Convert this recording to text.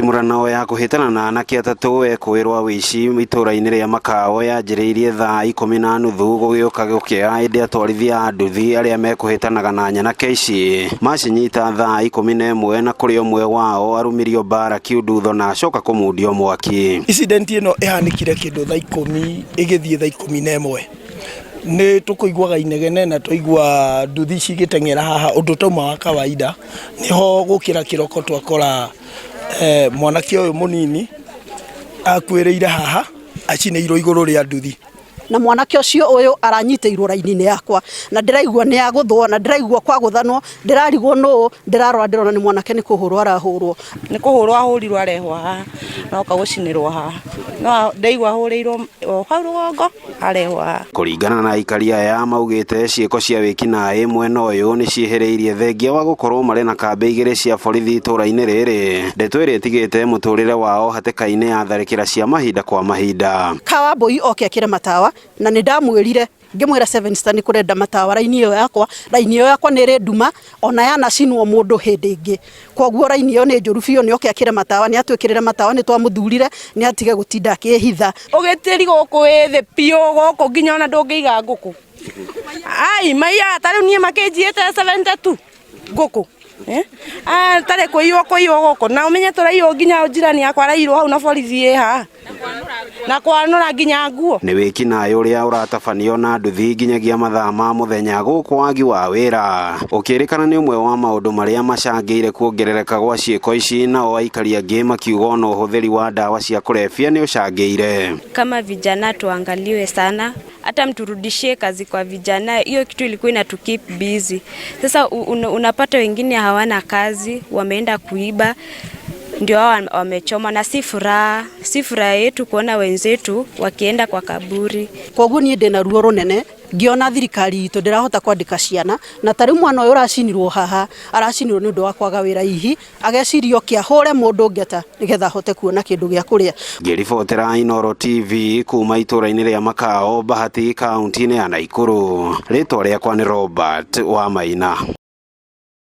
Mĩtitimũrano ya kũhĩtana na anake atatũ ekũĩrwo a wĩici itũra-inĩ rĩa Makao yanjĩrĩirie thaa 10:30 gũgĩũka gũkĩa ĩndĩ atwarithia a nduthi arĩa mekũhĩtanaga na nyanake ici macinyita thaa 11 na kũrĩ ũmwe wao arumirio mbara kiundutho na acoka kũmundio mwaki. Incident ĩno ĩhanĩkire kĩndũ thaa 10 ĩgĩthiĩ thaa 11. Nĩ tũkũiguaga inegene na twaigua nduthi ici igĩteng'era haha ũndũ ũtauma wa kawaida. Nĩho gũkĩra kĩroko twakora mwanake ũyũ mũnini akuĩrĩire haha acinĩirwo igũrũ rĩa nduthi. Na mwanake ũcio ũyũ aranyitĩirwo raini-inĩ yakwa na ndĩraigua nĩ agũthwo na ndĩraigua kwagũthanwo, ndĩrarigwo nũ, ndĩrarora ndĩrona nĩ mwanake nĩ kũhũrwo arahũrwo. Nĩ kũhũrwo ahũrirwo arehwo haha na oka gũcinĩrwo haha, no ndaigua ahũrĩirwo o hau rũgongo arehwo haha. Kũringana na aikari aya maugĩte ciĩko cia wĩkinaĩ mwena ũyũ nĩ ciĩhĩrĩirie thengia wa gũkorwo marĩ na kambĩ igĩrĩ cia borithi itũra-inĩ rĩrĩ, ndeto ĩrĩa ĩtigĩte mũtũrĩre wao hatĩka-inĩ ya tharĩkĩra cia mahinda kwa mahinda. Kawambui oke ekĩre matawa na nĩ ndamwĩrire ngĩmwĩra Seven Star nĩ kũrenda matawa raini ĩyo yakwa, raini ĩyo yakwa nĩ ĩrĩ nduma ona yanacinwo mũndũ hĩndĩ ĩngĩ, koguo raini ĩyo nĩ njũru biũ, nĩ oke ekĩre matawa, nĩ atwĩkĩrĩre matawa, nĩ twamũthurire nĩ atige gũtinda akĩhitha. Ũgitĩri gũkũ wĩ thĩ biũ gũkũ nginya ona ndũngĩiga ngũkũ. Ai maiyaga ta rĩu niĩ makĩnjiyĩte 72 ngũkũ. Tarĩ kũiywo kũiywo gũkũ na ũmenye tũraiywo nginya njirani yakwa araiyirwo hau na borithi ĩ haha na kwanũra nginya nguo. Nĩ wĩkinaĩ ũrĩa ũratabanio na nduthi nginyagia mathaa ma mũthenya gũkũ wagi wa wĩra ũkĩrĩkana nĩ ũmwe wa maũndũ marĩa macangĩire kuongerereka gwa ciĩko ici, nao aikari angĩ makiuga ona ũhũthĩri wa ndawa cia kũrebia nĩ ũcangĩire. Kama vijana tuangaliwe sana, hata mturudishie kazi kwa vijana. Hiyo kitu ilikuwa ina tu keep busy. Sasa unapata wengine hawana kazi, wameenda kuiba, ndio hao wamechoma, na si furaha yetu kuona wenzetu wakienda kwa kaburi. Koguo niĩ ndĩna ruo rũnene ngĩona thirikari itũ ndĩrahota kwandĩka ciana, na ta rĩu mwana ũyũ ũracinirwo haha aracinirwo nĩ ũndũ wa kwaga wĩra, hihi ageciria oke ahũre mũndũ ngeta nĩgetha ahote kuona kĩndũ gĩa kũrĩa. Ngĩribotera Inooro TV kuma itũra-inĩ rĩa Makao, Bahati, kaunti-inĩ ya Nakuru, rĩtwa rĩakwa nĩ Robert Wamaina.